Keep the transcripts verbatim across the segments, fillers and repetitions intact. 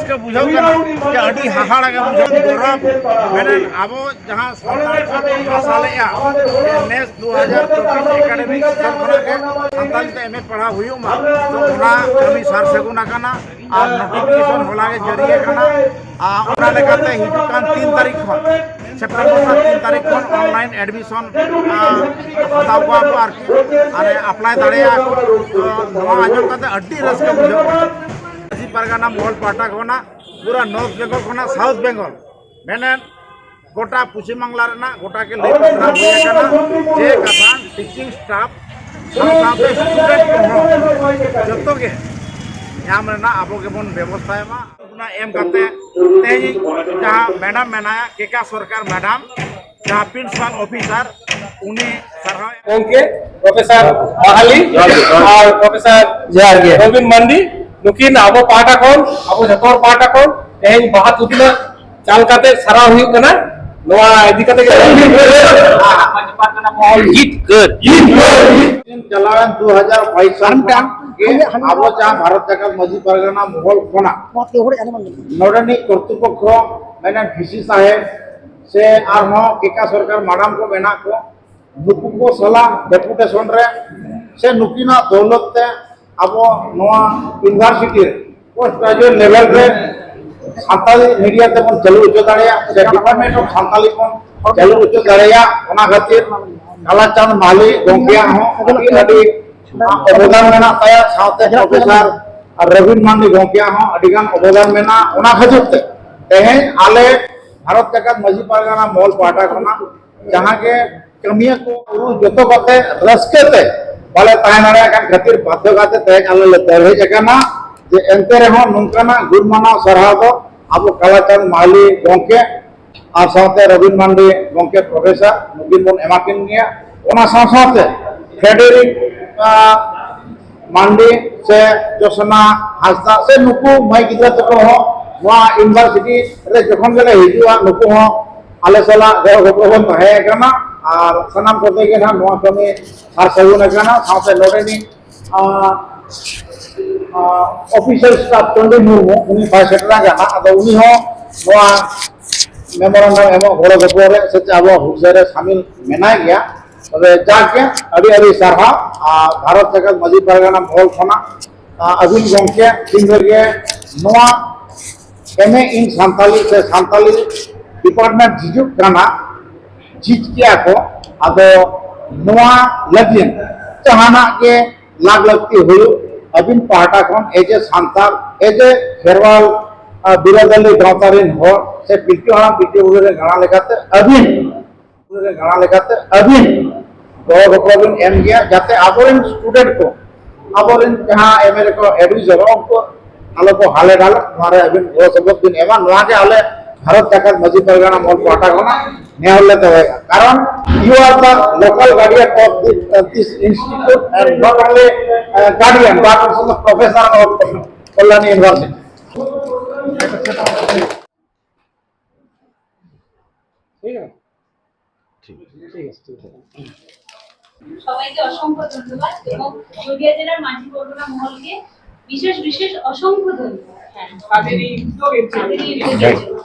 ᱜᱮ ᱵᱩᱡᱷᱟᱹᱣ ᱠᱟᱱᱟ ᱡᱮ ᱟᱹᱰᱤ ᱦᱟᱦᱟᱲᱟ ᱜᱮ ᱵᱩᱡᱷᱟᱹᱣ ᱠᱟᱱᱟ᱾ ᱜᱚᱨᱚᱵᱽ ᱢᱮᱱᱮᱫ ᱟᱵᱚ ᱡᱟᱦᱟᱸ ᱥᱟᱱᱛᱟᱲ ᱠᱚ ᱵᱷᱟᱥᱟ ᱞᱮᱫᱼᱟ, ᱡᱮ ᱱᱮᱥ ᱫᱩ ᱦᱟᱡᱟᱨ ᱪᱚᱵᱵᱤᱥ academic session ᱠᱷᱚᱱᱟᱜ ᱜᱮ ᱥᱟᱱᱛᱟᱲᱤ ᱛᱮ M A ᱯᱟᱲᱦᱟᱣ ᱦᱩᱭᱩᱜ ᱢᱟ, ᱛᱚ ᱚᱱᱟ ᱠᱟᱹᱢᱤ ᱥᱟᱨ ᱥᱟᱹᱜᱩᱱ ᱟᱠᱟᱱᱟ᱾ ᱟᱨ notification ᱦᱚᱞᱟ ᱜᱮ ᱡᱟᱹᱨᱤ ᱟᱠᱟᱱᱟ᱾ ᱟᱨ ᱚᱱᱟ ᱞᱮᱠᱟᱛᱮ ᱦᱤᱡᱩᱜ ᱠᱟᱱ ᱛᱤᱱ ᱛᱟᱹᱨᱤᱠᱷ ᱠᱷᱚᱱ, ᱥᱮᱯᱴᱮᱢᱵᱚᱨ ᱨᱮᱱᱟᱜ ᱛᱤᱱ ᱛᱟᱹᱨᱤᱠᱷ ᱠᱷᱚᱱ online admission, ᱟᱨ ᱦᱟᱛᱟᱣ ᱠᱚᱣᱟ ᱠᱚ ᱟᱨᱠᱤ, ᱟᱨ apply ᱫᱟᱲᱮᱭᱟᱜᱼᱟ ᱠᱚ᱾ ᱛᱚ ᱱᱚᱣᱟ ᱟᱸᱡᱚᱢ ᱠᱟᱛᱮ ᱟᱹᱰᱤ ᱨᱟᱹᱥᱠᱟᱹ ᱵᱩᱡᱷᱟᱹᱜ ᱠᱟᱱᱟ᱾ ᱢᱟᱹᱡᱷᱤ ᱯᱟᱨᱜᱟᱱᱟ ᱢᱚᱦᱚᱞ ᱯᱟᱦᱴᱟ ᱠᱷᱚᱱᱟᱜ ᱯᱩᱨᱟᱹ North Bengal ᱠᱷᱚᱱᱟᱜ South Bengal, ᱢᱮᱱᱮᱫ ᱜᱚᱴᱟ ᱯᱚᱪᱷᱤᱢ ᱵᱟᱝᱞᱟ ᱨᱮᱱᱟᱜ ᱜᱚᱴᱟ ᱜᱮ ᱞᱟᱹᱭ ᱯᱟᱥᱱᱟᱣ ᱦᱩᱭ ᱟᱠᱟᱱᱟ ᱡᱮ ᱠᱟᱛᱷᱟ teaching staff ᱥᱟᱶ ᱥᱟᱶᱛᱮ student ᱠᱚᱦᱚᱸ ᱡᱚᱛᱚ ᱜᱮ ᱧᱟᱢ ᱨᱮᱱᱟᱜ ᱟᱵᱚ ᱜᱮᱵᱚᱱ ᱵᱮᱵᱚᱥᱛᱷᱟᱭ ᱢᱟ᱾ ᱚᱱᱟ ᱮᱢ ᱠᱟᱛᱮ ᱛᱮᱦᱮᱧ ᱡᱟᱦᱟᱸ madam ᱢᱮᱱᱟᱭᱟ, ᱠᱮᱠᱟ ᱥᱚᱨᱠᱟᱨ madam, ᱡᱟᱦᱟᱸ principal officer, ᱩᱱᱤ ᱥᱟᱨᱦᱟᱣ ᱜᱚᱢᱠᱮ, ᱯᱨᱚᱯᱷᱮᱥᱚᱨ ᱢᱟᱦᱟᱞᱤ ᱟᱨ ᱯᱨᱚᱯᱷᱮᱥᱚᱨ ᱡᱚᱦᱟᱨ ᱜᱮ᱾ ᱨᱚᱵᱤᱱ ᱢᱟᱱᱰᱤ, ᱱᱩᱠᱤᱱ ᱟᱵᱚ ᱯᱟᱦᱴᱟ ᱠᱷᱚᱱ, ᱟᱵᱚ ᱡᱚᱛᱚ ᱦᱚᱲ ᱯᱟᱦᱴᱟ ᱠᱷᱚᱱ ᱛᱮᱦᱮᱧ ᱵᱟᱦᱟ ᱛᱩᱯᱞᱟᱹ ᱪᱟᱞ ᱠᱟᱛᱮ ᱥᱟᱨᱦᱟᱣ ᱦᱩᱭᱩᱜ ᱠᱟᱱᱟ᱾ ᱱᱚᱣᱟ ᱤᱫᱤ ᱠᱟᱛᱮ ᱜᱮ ᱡᱤᱛᱠᱟᱹᱨ᱾ ᱪᱟᱞᱟᱣᱮᱱ ᱫᱩ ᱦᱟᱡᱟᱨ ᱵᱟᱭᱤᱥ ᱥᱟᱞ ᱠᱷᱚᱱᱟᱜ ᱜᱮ ᱟᱵᱚ ᱡᱟᱦᱟᱸ ᱵᱷᱟᱨᱚᱛ ᱡᱟᱠᱟᱛ ᱢᱟᱹᱡᱷᱤ ᱯᱟᱨᱜᱟᱱᱟ ᱢᱚᱦᱚᱞ ᱠᱷᱚᱱᱟᱜ ᱱᱚᱰᱮᱱᱤᱡ ᱠᱚᱨᱛᱨᱤᱯᱚᱠᱠᱷᱚ, ᱢᱮᱱᱮᱫ V C ᱥᱟᱦᱮᱵ ᱥᱮ ᱟᱨᱦᱚᱸ ᱠᱮᱠᱟ ᱥᱚᱨᱠᱟᱨ madam ᱠᱚ ᱢᱮᱱᱟᱜ ᱠᱚ, ᱱᱩᱠᱩ ᱠᱚ ᱥᱟᱞᱟᱜ deputation ᱨᱮ ᱥᱮ ᱱᱩᱠᱤᱱᱟᱜ ᱫᱚᱣᱞᱚᱛ ᱛᱮ ᱟᱵᱚ ᱱᱚᱣᱟ university ᱨᱮ post graduate level ᱨᱮ ᱥᱟᱱᱛᱟᱲᱤ medium ᱛᱮᱵᱚᱱ ᱪᱟᱹᱞᱩ ᱦᱚᱪᱚ ᱫᱟᱲᱮᱭᱟᱜ ᱥᱮ Department of ᱥᱟᱱᱛᱟᱲᱤ ᱵᱚᱱ ᱪᱟᱹᱞᱩ ᱦᱚᱪᱚ ᱫᱟᱲᱮᱭᱟᱜ, ᱚᱱᱟ ᱠᱷᱟᱹᱛᱤᱨ ᱠᱟᱞᱟᱪᱟᱸᱫ ᱢᱟᱦᱞᱤ ᱜᱚᱢᱠᱮᱭᱟᱜ ᱦᱚᱸ ᱟᱹᱰᱤ ᱟᱹᱰᱤ ᱚᱵᱚᱫᱟᱱ ᱢᱮᱱᱟᱜ ᱛᱟᱭᱟ, ᱥᱟᱶᱛᱮ ᱯᱨᱚᱯᱷᱮᱥᱚᱨ ᱟᱨ ᱨᱚᱵᱤᱱ ᱢᱟᱱᱰᱤ ᱜᱚᱢᱠᱮᱭᱟᱜ ᱦᱚᱸ ᱟᱹᱰᱤ ᱜᱟᱱ ᱚᱵᱚᱫᱟᱱ ᱢᱮᱱᱟᱜᱼᱟ᱾ ᱚᱱᱟ ᱠᱷᱟᱹᱛᱤᱨ ᱛᱮ ᱛᱮᱦᱮᱧ ᱟᱞᱮ ᱵᱷᱟᱨᱚᱛ ᱡᱟᱠᱟᱛ ᱢᱟᱹᱡᱷᱤ ᱯᱟᱨᱜᱟᱱᱟ ᱢᱚᱦᱚᱞ ᱯᱟᱦᱴᱟ ᱠᱷᱚᱱᱟᱜ ᱡᱟᱦᱟᱸ ᱜᱮ ᱠᱟᱹᱢᱤᱭᱟᱹ ᱠᱚ ᱡᱚᱛᱚ ᱠᱟᱛᱮ ᱨᱟᱹᱥᱠᱟᱹ ᱛᱮ ᱵᱟᱞᱮ ᱛᱟᱦᱮᱸ ᱫᱟᱲᱮᱭᱟᱜ ᱠᱟᱱ ᱠᱷᱟᱹᱛᱤᱨ ᱵᱟᱫᱽᱫᱷᱚ ᱠᱟᱛᱮ ᱛᱮᱦᱮᱧ ᱟᱞᱮ ᱞᱮ ᱫᱟᱹᱲ ᱦᱮᱡ ᱟᱠᱟᱱᱟ᱾ ᱡᱮ ᱮᱱᱛᱮ ᱨᱮᱦᱚᱸ ᱱᱚᱝᱠᱟᱱᱟᱜ ᱜᱩᱱ ᱢᱟᱱᱟᱣ ᱥᱟᱨᱦᱟᱣ ᱫᱚ ᱟᱵᱚ ᱠᱟᱞᱟᱪᱟᱸᱫ ᱢᱟᱦᱞᱤ ᱜᱚᱢᱠᱮ ᱟᱨ ᱥᱟᱶᱛᱮ ᱨᱚᱵᱤᱱ ᱢᱟᱱᱰᱤ ᱜᱚᱢᱠᱮ ᱯᱨᱚᱯᱷᱮᱥᱚᱨ ᱱᱩᱠᱤᱱ ᱵᱚᱱ ᱮᱢᱟ ᱠᱤᱱ ᱜᱮᱭᱟ᱾ ᱚᱱᱟ ᱥᱟᱶ ᱥᱟᱶᱛᱮ ᱯᱷᱨᱮᱰᱮᱨᱤᱠ, ᱟᱸ, ᱢᱟᱱᱰᱤ ᱥᱮ ᱡᱳᱥᱱᱟ ᱦᱟᱸᱥᱫᱟ ᱥᱮ ᱱᱩᱠᱩ ᱢᱟᱹᱭ ᱜᱤᱫᱽᱨᱟᱹ ᱛᱟᱠᱚ ᱦᱚᱸ ᱱᱚᱣᱟ university ᱨᱮ ᱡᱚᱠᱷᱚᱱ ᱜᱮᱞᱮ ᱦᱤᱡᱩᱜᱼᱟ, ᱱᱩᱠᱩ ᱦᱚᱸ ᱟᱞᱮ ᱥᱟᱞᱟᱜ ᱜᱚᱲᱚ ᱜᱚᱯᱚᱲᱚ ᱵᱚᱱ ᱛᱟᱦᱮᱸ ᱠᱟᱱᱟ᱾ ᱟᱨ ᱥᱟᱱᱟᱢ ᱠᱚᱛᱮ ᱜᱮ ᱱᱟᱦᱟᱜ ᱱᱚᱣᱟ ᱠᱟᱹᱢᱤ ᱥᱟᱨ ᱥᱟᱹᱜᱩᱱ ᱟᱠᱟᱱᱟ᱾ ᱥᱟᱶᱛᱮ ᱱᱚᱰᱮᱱᱤᱡ, ᱟᱸ, ᱚᱯᱷᱤᱥᱤᱭᱟᱞ ᱥᱴᱟᱯ ᱴᱟᱺᱰᱤ ᱢᱩᱨᱢᱩ, ᱩᱱᱤ ᱵᱟᱭ ᱥᱮᱴᱮᱨ ᱟᱠᱟᱱᱟ᱾ ᱟᱫᱚ ᱩᱱᱤ ᱦᱚᱸ ᱱᱚᱣᱟ ᱢᱮᱢᱳᱨᱟᱱᱰᱟᱢ ᱮᱢᱚᱜ ᱜᱚᱲᱚ ᱜᱚᱯᱚᱲᱚ ᱨᱮ ᱥᱮ ᱪᱮᱫ ᱟᱵᱚᱣᱟᱜ ᱦᱩᱞᱥᱟᱹᱭ ᱨᱮ ᱥᱟᱢᱤᱞ ᱢᱮᱱᱟᱭ ᱜᱮᱭᱟ᱾ ᱛᱚᱵᱮ ᱡᱟᱠ ᱜᱮ, ᱟᱹᱰᱤ ᱟᱹᱰᱤ ᱥᱟᱨᱦᱟᱣ᱾ ᱟᱨ ᱵᱷᱟᱨᱚᱛ ᱡᱟᱠᱟᱛ ᱢᱟᱹᱡᱷᱤ ᱯᱟᱨᱜᱟᱱᱟ ᱢᱚᱦᱚᱞ ᱠᱷᱚᱱᱟᱜ, ᱟᱨ ᱟᱹᱵᱤᱱ ᱜᱚᱢᱠᱮ ᱛᱤᱱ ᱨᱮᱜᱮ ᱱᱚᱣᱟ ᱮᱢ ᱮ ᱤᱱ ᱥᱟᱱᱛᱟᱞᱤ ᱥᱮ ᱥᱟᱱᱛᱟᱞᱤ ᱰᱤᱯᱟᱨᱴᱢᱮᱱᱴ ᱡᱷᱤᱡᱩᱜ ᱠᱟᱱᱟ, ᱡᱷᱤᱡ ᱠᱮᱜᱼᱟ ᱠᱚ, ᱟᱫᱚ ᱱᱚᱣᱟ ᱞᱟᱹᱜᱤᱫ ᱡᱟᱦᱟᱱᱟᱜ ᱜᱮ ᱞᱟᱜᱽ ᱞᱟᱹᱠᱛᱤ ᱦᱩᱭᱩᱜ, ᱟᱹᱵᱤᱱ ᱯᱟᱦᱴᱟ ᱠᱷᱚᱱ ᱮᱡᱮ ᱥᱟᱱᱛᱟᱲ, ᱮᱡᱮ ᱠᱷᱮᱨᱣᱟᱞ, ᱟᱨ ᱵᱤᱨᱟᱹᱫᱟᱹᱞᱤ ᱜᱟᱶᱛᱟ ᱨᱮᱱ ᱦᱚᱲ ᱥᱮ ᱯᱤᱞᱪᱩ ᱦᱟᱲᱟᱢ ᱯᱤᱞᱪᱩ ᱵᱩᱲᱦᱤ ᱨᱮᱱ ᱜᱟᱬᱟ ᱞᱮᱠᱟᱛᱮ ᱟᱹᱵᱤᱱ ᱨᱮ ᱜᱟᱬᱟ ᱞᱮᱠᱟᱛᱮ ᱟᱹᱵᱤᱱ ᱜᱚᱲᱚ ᱜᱚᱯᱚᱲᱚ ᱵᱤᱱ ᱮᱢ ᱜᱮᱭᱟ, ᱡᱟᱛᱮ ᱟᱵᱚᱨᱮᱱ ᱥᱴᱩᱰᱮᱱᱴ ᱠᱚ, ᱟᱵᱚᱨᱮᱱ ᱡᱟᱦᱟᱸ ᱮᱢ ᱮ ᱨᱮᱠᱚ ᱮᱰᱢᱤᱥᱚᱱᱚᱜ, ᱩᱱᱠᱩ ᱟᱞᱚ ᱠᱚ ᱦᱟᱞᱮ ᱰᱟᱞᱮ, ᱱᱚᱣᱟ ᱨᱮ ᱟᱹᱵᱤᱱ ᱜᱚᱲᱚ ᱥᱚᱯᱚᱦᱚᱫ ᱵᱤᱱ ᱮᱢᱟ᱾ ᱱᱚᱣᱟ ᱜᱮ ᱟᱞᱮ ᱵᱷᱟᱨᱚᱛ ᱡᱟᱠᱟᱛ ᱢᱟᱹᱡᱷᱤ ᱯᱟᱨᱜᱟᱱᱟ ᱢᱚᱦᱚᱞ ᱯᱟᱦᱴᱟ ᱠᱷᱚᱱᱟᱜ ᱱᱮᱦᱚᱨ ᱞᱮ ᱫᱚᱦᱚᱭᱮᱫᱼᱟ, ᱠᱟᱨᱚᱱ you are the local guardian of this, uh, this institute and not only, uh, guardian but also the professor of Kalyani University. ঠিক আছে। ঠিক আছে, ঠিক আছে। সবাইকে অসংখ্য ধন্যবাদ এবং নদিয়া জেলার মাঝি পরগনা মহলকে বিশেষ বিশেষ অসংখ্য ধন্যবাদ। হ্যাঁ, তাদের এই উদ্যোগের জন্য।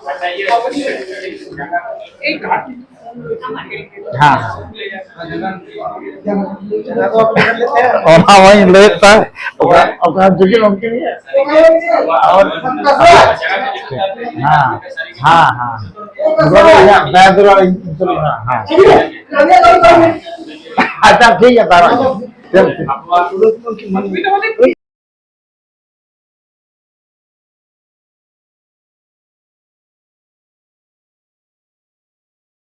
তাদের এই উদ্যোগের জন্য। এই ঘাটতি। हाँ। ᱚᱱᱟ ᱢᱟᱧ ᱞᱟᱹᱭᱮᱫ ᱛᱟᱦᱮᱸ, ᱚᱠᱟ, ᱚᱠᱟ ᱡᱩᱜᱤ ᱜᱚᱢᱠᱮ ᱜᱮ? ᱦᱮᱸ, ᱦᱮᱸ, ᱦᱮᱸ᱾ ᱦᱮᱸ᱾ ᱟᱪᱪᱷᱟ, ᱴᱷᱤᱠ ᱜᱮᱭᱟ, ᱛᱟᱦᱚᱞᱮ᱾